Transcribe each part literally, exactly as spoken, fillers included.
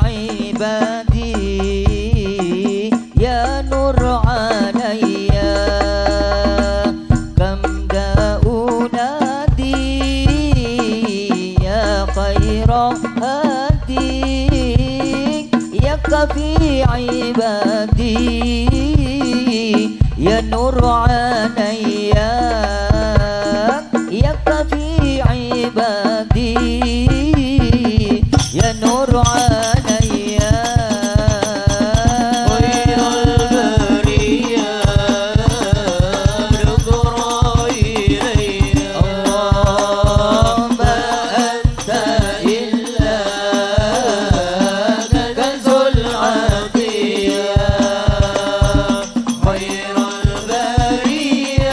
عبادي يا نور عليا، كم داءنا دي يا خير هادي، يا كافي عبادي يا نور عليا، يا كافي عبادي يا نور عليا. خير البرية نظرة إلي، اللهم أنت إلا كنز العطية. خير البرية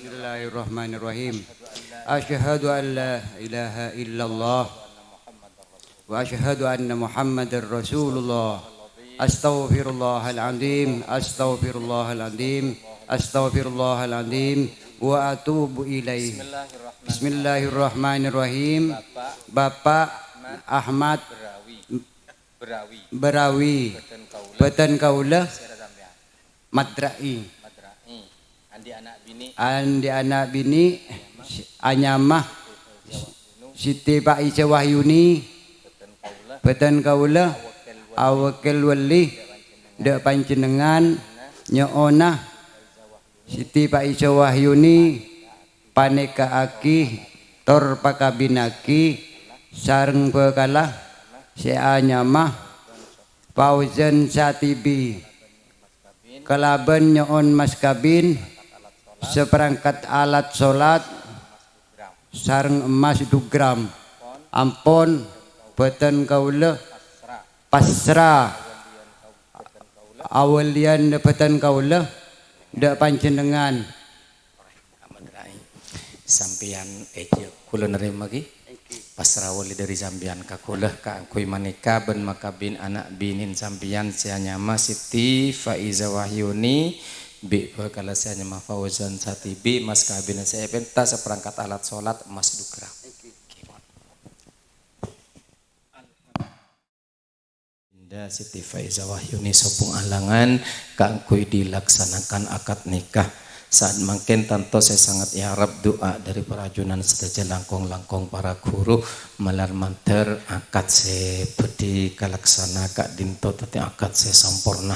Bismillahirrahmanirrahim. Asyhadu an la ilaha illallah wa asyhadu anna Muhammadar Rasulullah. Astaghfirullahaladzim, astaghfirullahaladzim, astaghfirullahaladzim, wa atubu ilaih. Bismillahirrahmanirrahim. Bapak Ahmad Berawi. Bhâdhân kaulâ madra'i. Andi' ana' binè', anyama Siti Faiza Wahyuni. Bhâdhân kaulâ awakèl wali dâ' panjhennengngan, nyo'ona Siti Faiza Wahyuni panèka'aghi tor pakabinnaghi sareng bhâkalla sè anyama Fauzan Satibi, kalabân nyo'on mas kabin, saparangkat alat solat, sareng emmas du gram. Ampon, bhâdhân kaulâ pasra awaliyan bhâdhân kaulâ dâ' panjhennengngan. Ahmad Rai. Sampèyan èjâ' kaulâ narèmaghi. Pasra wali dâri sampèyan ka kaulâ kaangghuy manèka bân makabin ana' binèn sampèyan sè anyama Siti Faiza Wahyuni, bi' bhâkalla sè anyama Fauzan Satibi, mas kabinna sè èpènta saparangkat alat solat emmas du gram. Dinda Siti Faiza Wahyuni sobung alangan kaangghuy dilaksanakan akad nikah. Saat mangkèn tanto sè sanget èarep du'a dâri para ajunan sadhâjâ langkong-langkong para ghuru, malar mandhâr akad sè bhâdhi kalaksana ka'dinto dhâddhi akad sè samporna,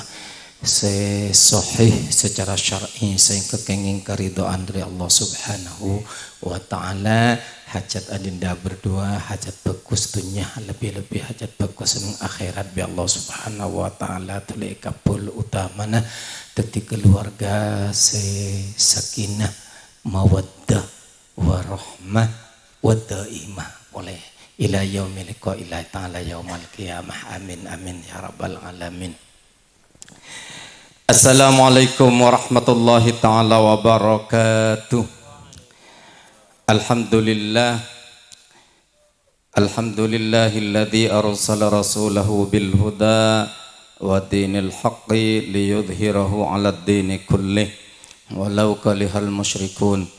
sè sahih secara syar'i, sehingga kèngèng karidhoan dâri Allah Subhanahu wa Ta'ala. Hajat adinda berdua, hajat bhâghus dhunnya, lebih-lebih hajat bhâghus neng akhèrat bi' Allah Subhanahu wa Ta'ala dhuli èkabbhul utamana dhâddhi kaluwarga sè sakinah, mawaddah, warahmah, wadaimah polè ila yaumi liqa'illahi ta'ala yaumal qiyamah. Amin, amin, ya rabbal alamin. Assalamualaikum warahmatullahi ta'ala wabarakatuh. Alhamdulillah. Alhamdulillahilladzi arsala rasulahu bil huda wa dinil haqqi liyudhhirahu 'alad dini kullih walau karihal musyrikun.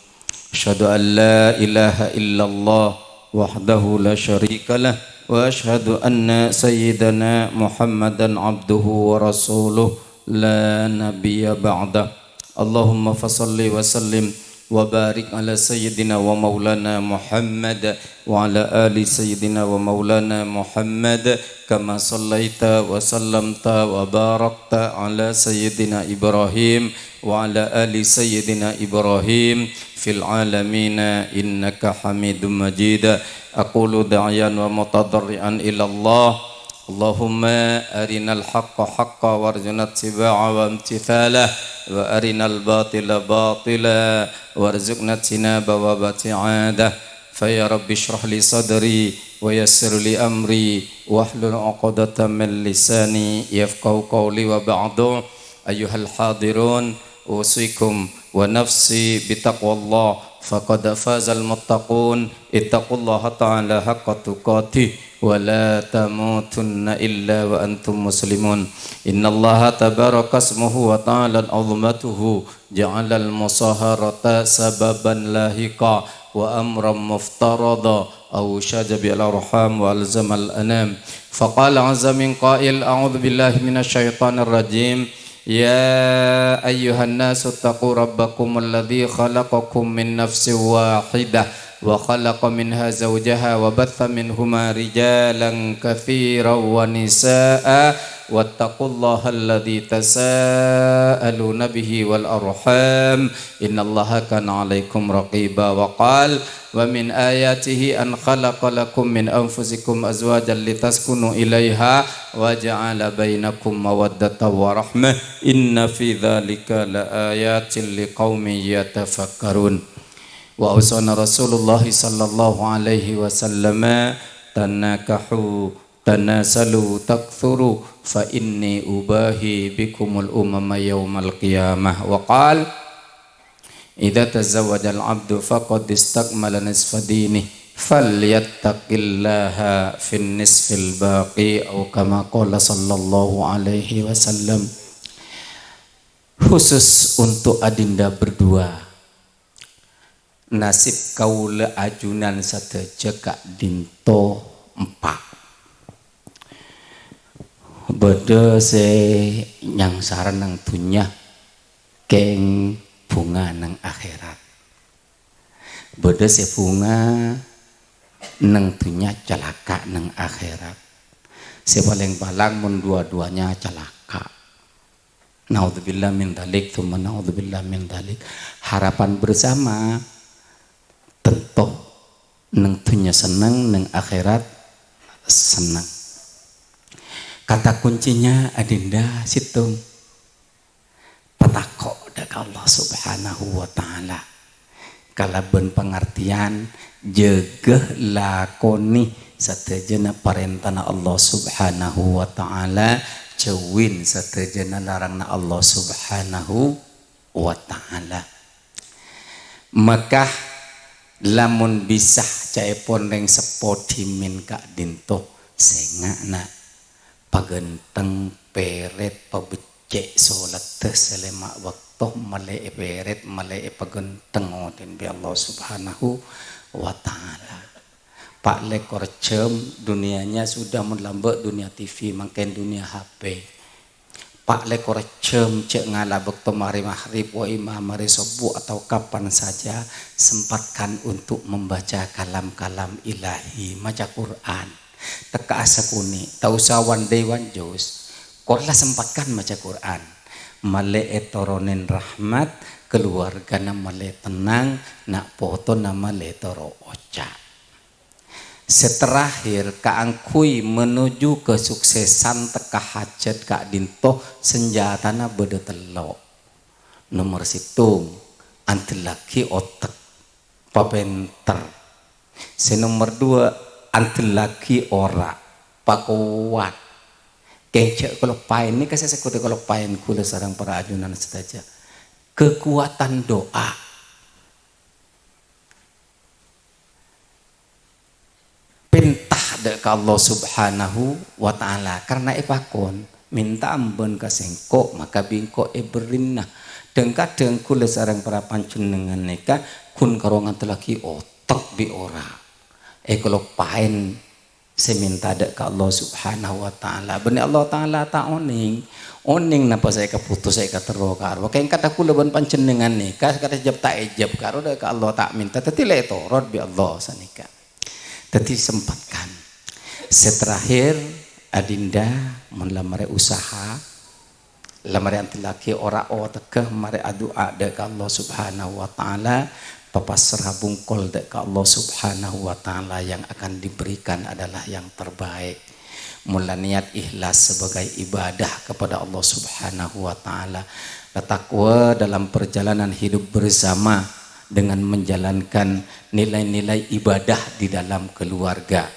Asyhadu an la ilaha illallah wahdahu la syarika lah, wa asyhadu anna sayyidana Muhammadan abduhu wa rasuluh la nabiyya ba'dah. Allahumma fasalli wa sallim wa barik ala sayyidina wa maulana Muhammad wa ala ali sayyidina wa maulana Muhammad, kama sallaita wa sallamta wa barakta ala sayyidina Ibrahim wa ala ali sayyidina Ibrahim fil alamina innaka Hamidum Majid. Aqulu da'iyan wa mutadarrian ila Allah. Allahumma arinal haqqa haqqa warzuqna ittiba'a wa imtithalah, wa arinal batila batila warzuqna ijtinaba wa ibti'adah. Fa ya Rabbi shrah li sadri wa yassir li amri wahlul 'uqdatam min lisani yafqahu qawli. Wa ba'du. Ayyuhal hadirun, usikum wa nafsi bitaqwallah, faqad fazal muttaqun. Ittaqullaha ta'ala haqqa tuqatih, wa la tamutunna illa wa antum muslimun. Innallaha tabarakasmuhu wa ta'ala 'azamatuhu, ja'alal musaharata sababan lahiqa, wa amran muftarada, aw syajabi al arham wa alzamal anam. Faqala azza min qail, a'udzu billahi minasy syaithanir rajim. Ya ayyuhan nasu taqu rabbakumul ladzi khalaqakum min nafsin wahidah wa khalaqa minha zawjaha wa batha minhuma rijalan katsiran wa nisaa, wattaqullaha alladzi tasaaluna bihi wal arham, innallaha kana 'alaikum raqiba. Wa qal, wa min ayatihi an khalaqa lakum min anfusikum azwajan litaskunu ilaiha wa ja'ala bainakum mawaddatan wa rahmah, inna fi dzalika laayatil liqaumin yatafakkarun. Wa ausana Rasulullah sallallahu alaihi wasallam, tanakahu tanasalu taktsuru fa inni ubahi bikumul umama yaumal qiyamah. Wa qal, "Idza tazawwajal abdu faqad istakmala nisfa dinih, falyattaqillaha fin nisfil baqi," au kama qala sallallahu alaihi wasallam. Khusus untuk adinda berdua, nasib kaulâ ajunan sadhâjâ ka'dinto empa'. Bâdâ sè nyangsara neng dhunnya, kèng bhunga neng akhèrat. Bâdâ sè bhunga neng dhunnya, calaka' neng akhèrat. Sè palèng palang mon dua-duanya calaka'. Naudzubillah min dzalik, tsumma naudzubillah min dzalik. Harapan bersama, tanto neng dhunnya senneng, neng akhèrat senneng. Kata kuncinya adinda sèttong, patako' dâ' ka Allah Subhanahu wa Ta'ala. Kalabân pangartèyan, jâgâ lakonè sadhâjâna parèntana Allah Subhanahu wa Ta'ala, jhâuwin sadhâjâna laranganna Allah Subhanahu wa Ta'ala. Maka lamon bisa ca'èpon rèng seppo dhimèn ka'dinto, sènga' na', paghântheng, pèrèt, pabeccè' soladda salèma' bâkto, malè èpèrèt, malè èpaghântheng odin bi' Allah Subhanahu wa Ta'ala. Pa' lèkor jam, dunianya sudah mon lambâ' dunia T V, mangkèn dunia H P. Pa' lèkor jam jhâ' ngala' bâkto marè maghrib, wa imma marè sobbhu, atau kapan saja, sempatkan untuk membaca kalam-kalam Ilahi, maca Qur'an. Tekka'a sakonè', ta' osa one day one juz. Kolla sempatkan maca Qur'an. Malè ètoronèn rahmat, kaluwargana malè tennang, na' potona malè toro' oca'. Sè terakhir, kaangghuy menuju kesuksesan tekka hajat ka'dinto, sanjatana bâdâ tello'. Nomer sèttong, andellaghi otek, papènter. Sè nomer dua, andellaghi ora', pakowat. Kèng jhâ' kaloppaèn, nèka sè sèkoddhâ kaloppaèn kaulâ sareng para ajunan sadhâjâ. Kekuatan doa. Pènta dâ' ka Allah Subhanahu wa Ta'ala. Karna èpakon, "Mènta'a bân ka sèngko', maka bi' engko' èberri'na." Dhâng-kadhâng kaulâ sareng para panjhennengngan nèka ghun karo ngandellaghi otek bi' ora'. Èkaloppaèn sè mènta dâ' ka Allah Subhanahu wa Ta'ala. Bânnè Allah Ta'ala ta' onèng. Onèng napa sè èkabhuto, sè èkaterro ka arwah. Kèng kadhâ kaulâ bân panjhennengngan nèka, kadhâ jhâb ta' èjhâb ka arwah dâ' ka Allah ta' mènta. Dhâddhi la ètorot bi' Allah sanèka. Dhâddhi sempatkan. Sè terakhir, adinda, mon la marè usaha, la marè andellaghi ora' otegghâ, marè adu'a dâ' ka Allah Subhanahu wa Ta'ala, papassra bungkol dâ' ka Allah Subhanahu wa Ta'ala yang akan diberikan adalah yang terbaik. Mon la niat ikhlas sebagai ibadah kepada Allah Subhanahu wa Ta'ala, la taqwa dalam perjalanan hidup bersama dengan menjalankan nilai-nilai ibadah di dalam keluarga,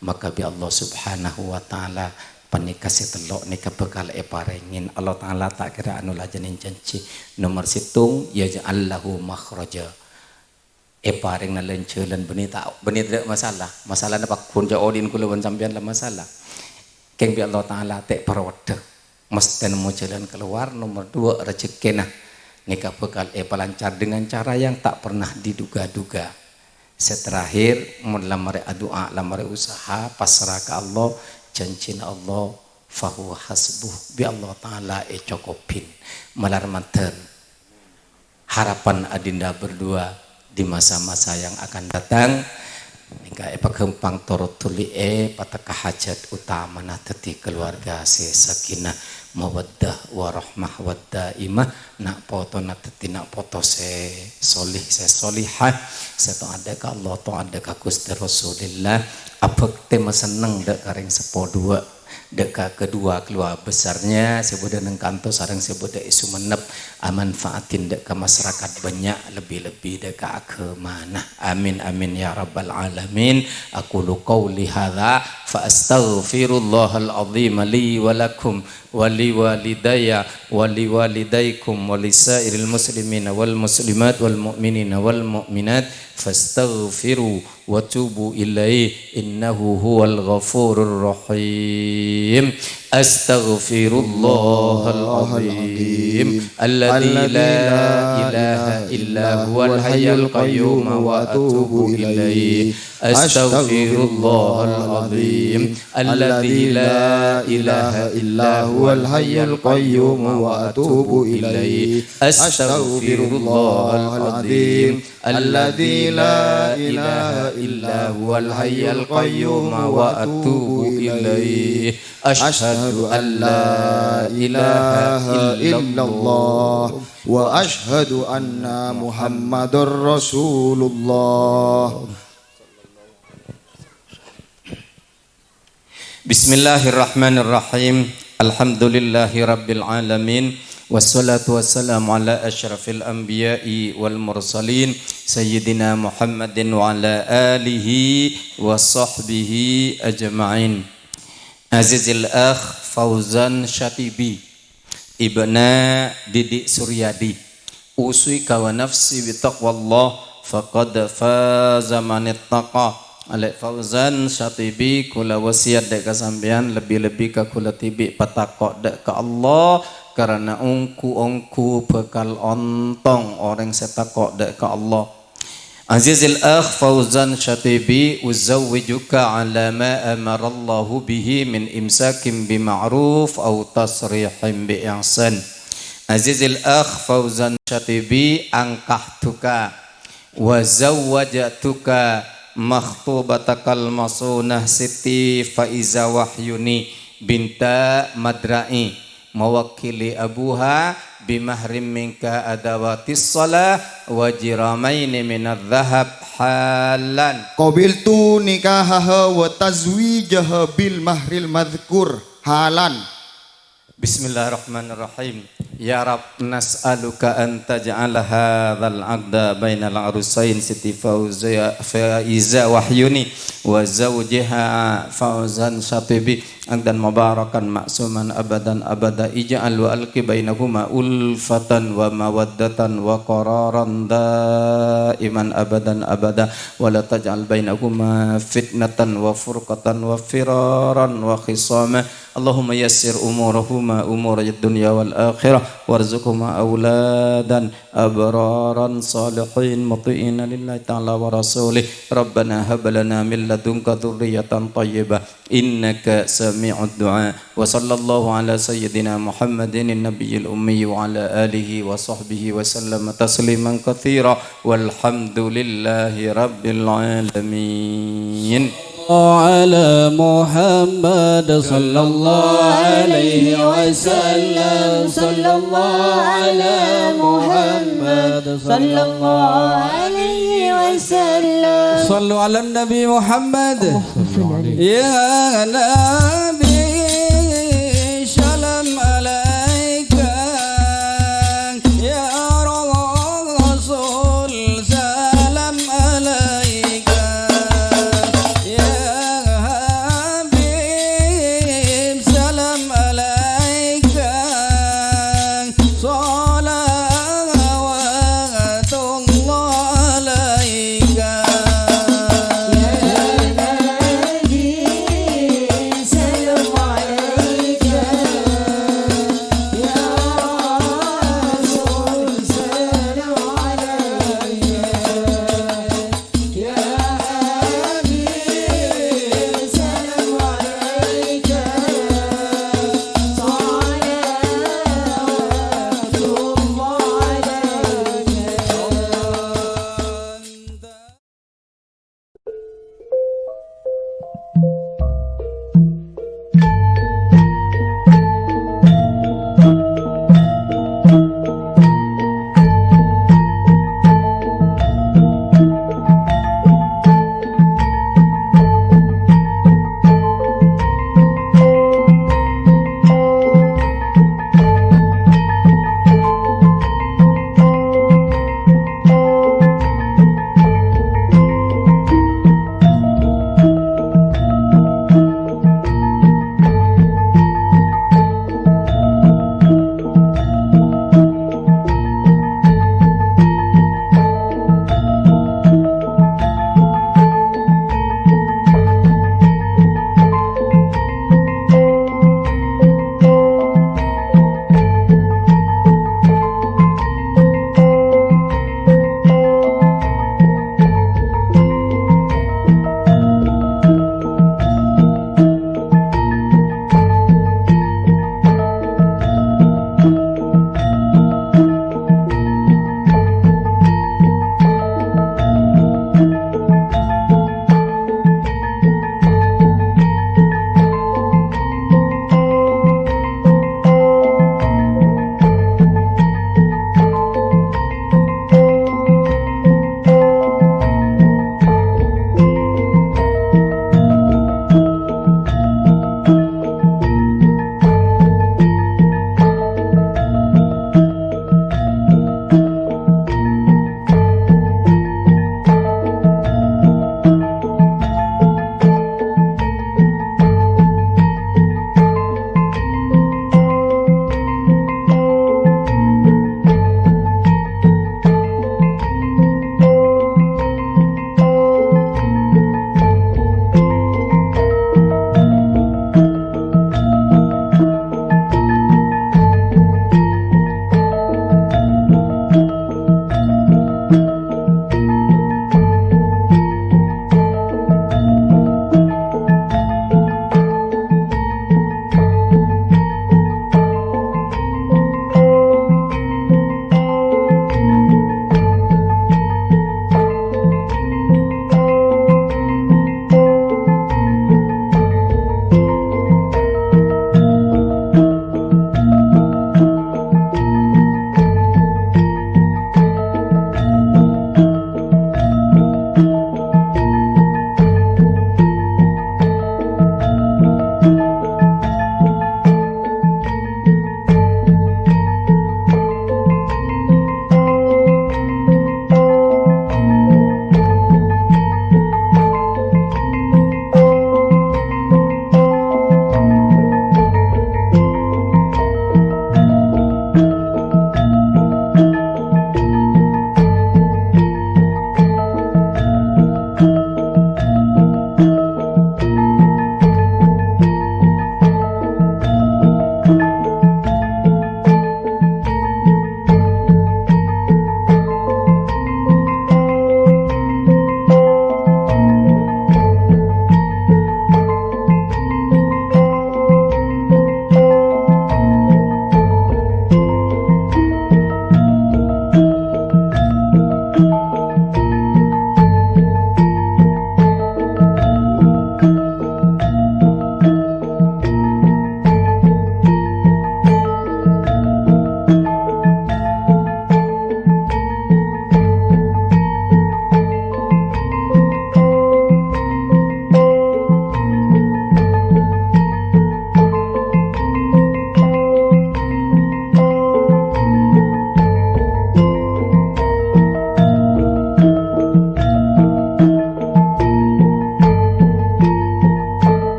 maka bi' Allah Subhanahu wa Ta'ala panèka sè tello' nèka bhâkal èparèngè. Allah Ta'ala ta' kèra anu lajânèng jhânjhi. Nomer sèttong, yaj'al lahu makhraja. Èparèngana lan-jhâlân, bânnè ta', bânnè tadâ' masalah. Masalana pagghun jhâ' odi'na kaulâ bân sampèyan la masalah. Kèng bi' Allah Ta'ala ta' parwèddhâ. Mesthè nemmo jhâlân keluar. Nomer dua, rejhekkèna nèka bhâkal èpalancar dengan cara yang tak pernah diduga-duga. Sè terakhir, mon la marè adu'a, la marè usaha, passra ka Allah, jhânjhina Allah, fahuwa hasbuh, bi' Allah Ta'ala ècokobhi. Malar mandhâr harapan adinda berdua di masa-masa yang akan datang, nèka èpaghâmpang torot dhulli'è patekka hajat utamana dhâddhi keluarga sè sakinah, mawaddah, warahmah, waddaimah, na' potona dhâddhi na' poto sè solih, sè solihah, sè to'at dâ' ka Allah, to'at dâ' ka Ghustè Rasulillah, abhâktè masenneng dâ' ka rèng seppo duwâ', dâ' ka kedua keluarga besarnya sè bâdâ neng kanto sareng sè bâdâ è Sumenep, amanfaatin dâ' ka masyarakat bânnya', lebbi-lebbi dâ' ka aghâmana. Amin, amin, ya rabbal alamin. Aqulu qauli hadza, فأستغفر الله العظيم لي ولكم ولوالدي ولوالديكم ولسائر المسلمين والمسلمات والمؤمنين والمؤمنات فاستغفروا وتوبوا إليه إنه هو الغفور الرحيم. أستغفر الله العظيم الذي لا إله إلا هو الحي القيوم وأتوب إليه. أستغفر الله العظيم الذي لا إله إلا هو الحي القيوم وأتوب إليه. أستغفر الله العظيم الذي لا إله إلا هو الحي القيوم وأتوب إليه. أشهد أن لا إله إلا الله وأشهد أن محمد رسول الله. Bismillahirrahmanirrahim. Alhamdulillahirabbil alamin. Wassalatu wassalamu ala asyrafil anbiya'i wal mursalin, Sayyidina Muhammadin wa ala alihi wa sahbihi ajma'in. Azizil akh Fauzan Syatibi. Ibna Didi Suryadi. Usika wa nafsi bi taqwallah, faqad faza man ittaqa. Alek Fauzan Syatibi, kula wasiyat dek ka sampeyan, lebbi-lebbi ka kula tibi' patako' dek ka Allah, karana onggu-onggu bakal ontong oreng se tako' dek ka Allah. Azizil akh Fauzan Syatibi, uzawwijuka ala ma amarallahu bihi min imsakim bima'ruf au tasrihim bi ihsan. Azizil akh Fauzan Syatibi, angkahtuka wa zawwajtuka makhtubatakal masunah Siti Faiza Wahyuni binta Madra'i. Mawakkili abuha bimahrim minka adawatis shalah wa jiramaini minadz dzahab halan. Qabiltu nikahaha wa tazwijaha bil mahril madzkur halan. Bismillahirrahmanirrahim. Ya Rabb, nas'aluka an taj'ala hadzal 'aqda bainal 'arusain Siti Fauziya-, Faiza Wahyuni wa zawjiha Fauzan Syatibi 'aqdan mubarakan ma'suman abadan abada. Ij'al wa alqi bainahuma ulfatan wa mawaddatan wa qararan daiman abadan abada. Wa la taj'al bainahuma fitnatan wa furqatan wa firaran wa khisama. Allahumma yassir umurahuma umurid dunya wal akhirah. Warzuqhuma auladan abraran salihin muti'ina lillahi ta'ala wa rasulih. Rabbana hab lana min ladunka dzurriyyatan thayyibah. Innaka sami'ud du'a. Wa sallallahu ala sayyidina Muhammadin nabiyil ummi wa ala alihi wa sahbihi wa sallama tasliman katsira. Walhamdulillahi rabbil alamin. Ala Muhammad sallallahu alaihi wasallam. Sallallahu ala Muhammad sallallahu alaihi wasallam. Sallu ala Nabi Muhammad. Ya Nabi, salam alaika. Ya Rasul, salam alaika. Ya Habib, salam alaika. Shalawatullah alaika. Ya Nabi, salam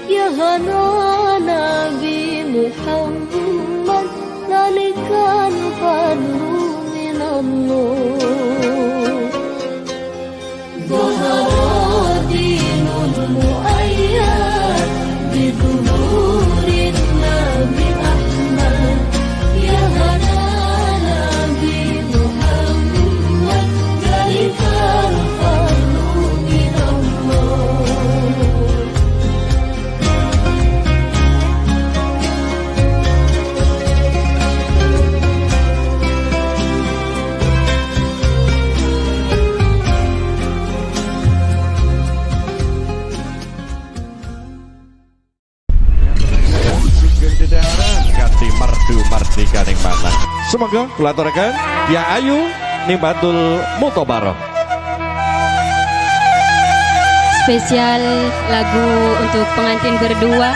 Yâ hana Nabi Muhammad, lalèkan parlo mènamoh. Zahara dinul mu'ayyad, bi zuhurin Nabi Ahmad. Yâ hana Nabi Muhammad, lalèkan parlo mènamoh. Kanthi merdu mardhika neng mata. Semoga kula aturaken, Yâ Ayu Nimatul Mutobaroh. Spesial lagu untuk pengantin berdua,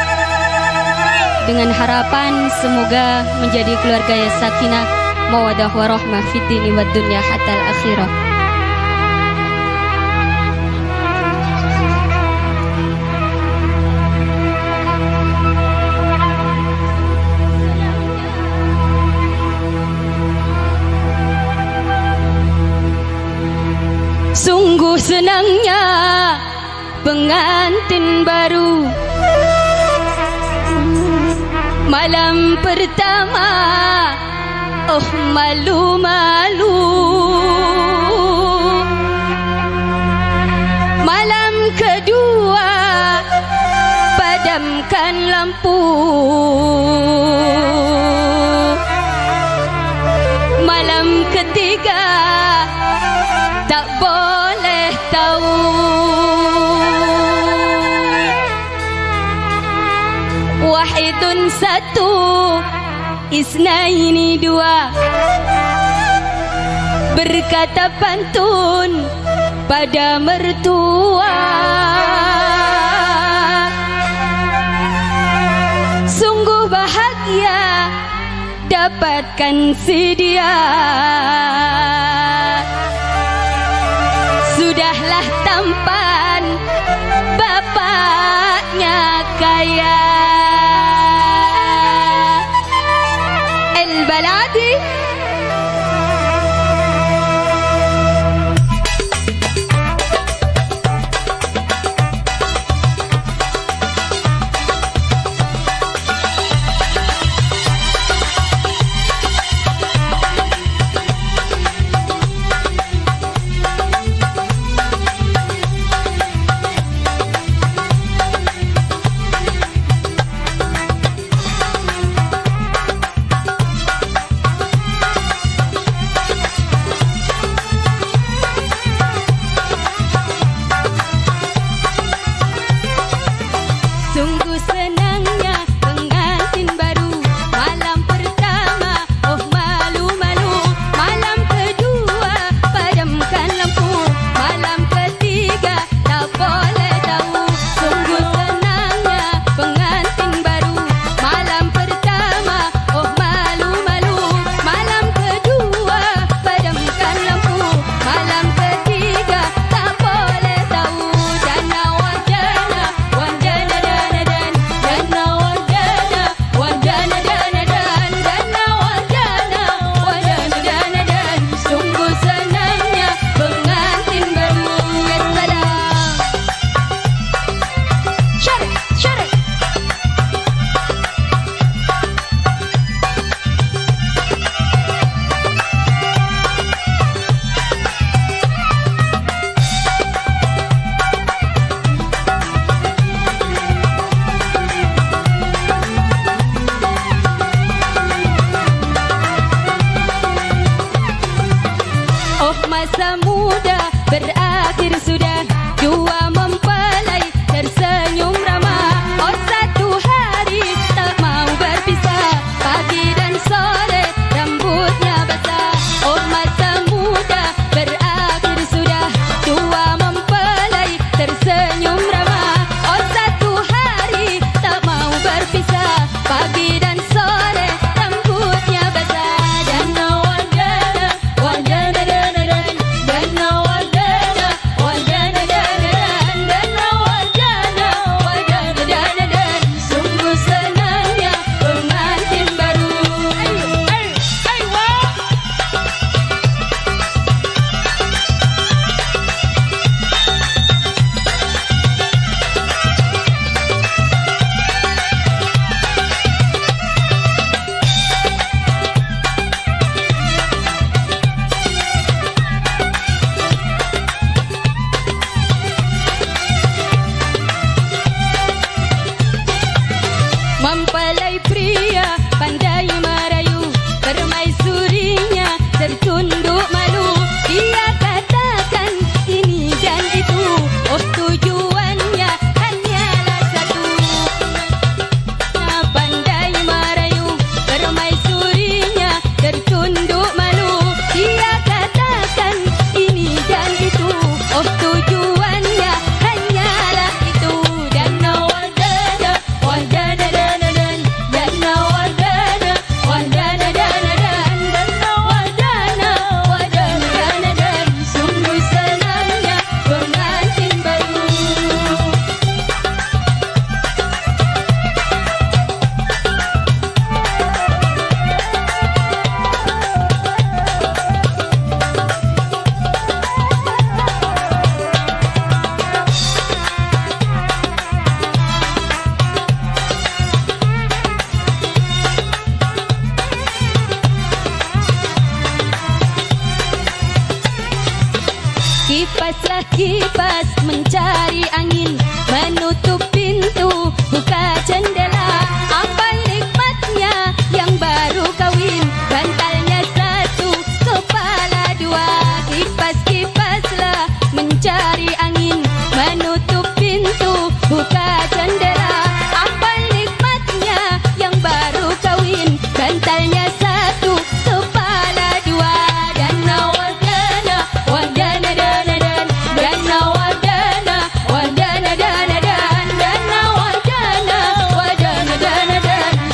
dengan harapan semoga menjadi keluarga yang sakinah, mawaddah warahmah fid dini wad dunya hatal akhirah. Sungguh senangnya pengantin baru, malam pertama, oh, malu-malu. Malam kedua, padamkan lampu. Malam ketiga, tak boleh tahu. Wahidun satu, isnaini dua, berkata pantun pada mertua. Sungguh bahagia dapatkan si dia. Sudahlah tampan bapaknya kaya. El Baladi. Sungguh senangnya pengantin baru, malam pertama, oh, malu-malu, malam kedua, padamkan lampu, malam ketiga, tak boleh tahu. Sungguh senangnya pengantin baru, malam pertama, oh, malu-malu, malam kedua, padamkan lampu, malam ketiga, tak boleh tahu. Dana wardana, wardana dana dan, dana wardana, wardana dana dan, dana wardana, wardana dana dan. Sungguh senangnya pengantin baru. Wassalam. Syarik, syarik. Oh, masa muda berakhir sudah, dua mempelai tersenyum ramah. Oh, satu hari tak mau berpisah, pagi dan sore rambutnya basah. Oh, masa muda berakhir sudah, dua mempelai tersenyum ramah. Oh, satu hari tak mau berpisah, pagi dan sore rambutnya basah. Dan wardana, wardana, dan, dan, dan, Ampalai pria pandai marayu, permaisurinya tertunduk malu. Dia katakan ini dan itu, oh, tujuannya hanyalah satu. Pandai marayu, permaisurinya tertunduk malu. Dia katakan ini dan itu, oh, tujuannya hanyalah itu. Dan Kipaslah kipas mencari angin, menutup pintu, buka jendela. Apa nikmatnya yang baru kawin, bantalnya satu, kepala dua. Kipas-kipaslah mencari angin, menutup pintu, buka jendela. Apa nikmatnya yang baru kawin, bantalnya satu, kepala dua. Dan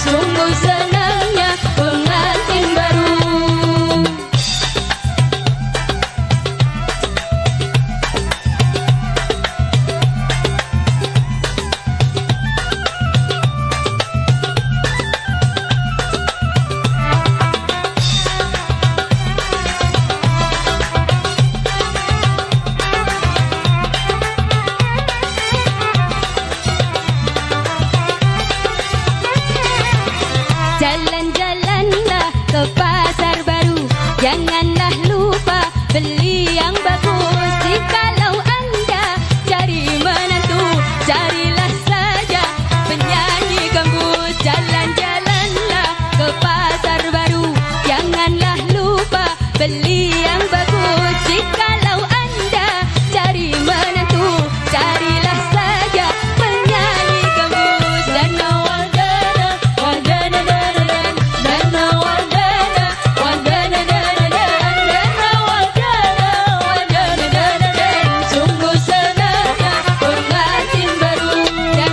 sungguh senangnya pengantin baru. Jalan-jalanlah ke Pasar Baru, janganlah lupa beli yang bagus. Jikalau Anda cari menantu, carilah saja penyanyi gambus. Jalan-jalanlah ke Pasar Baru, janganlah lupa beli yang bagus. Jikalau Anda cari menantu, carilah saja penyanyi gambus. Dan sungguh senangnya pengantin baru. Dan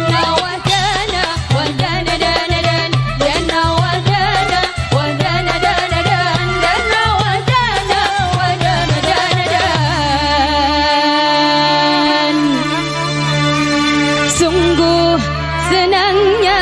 sungguh senangnya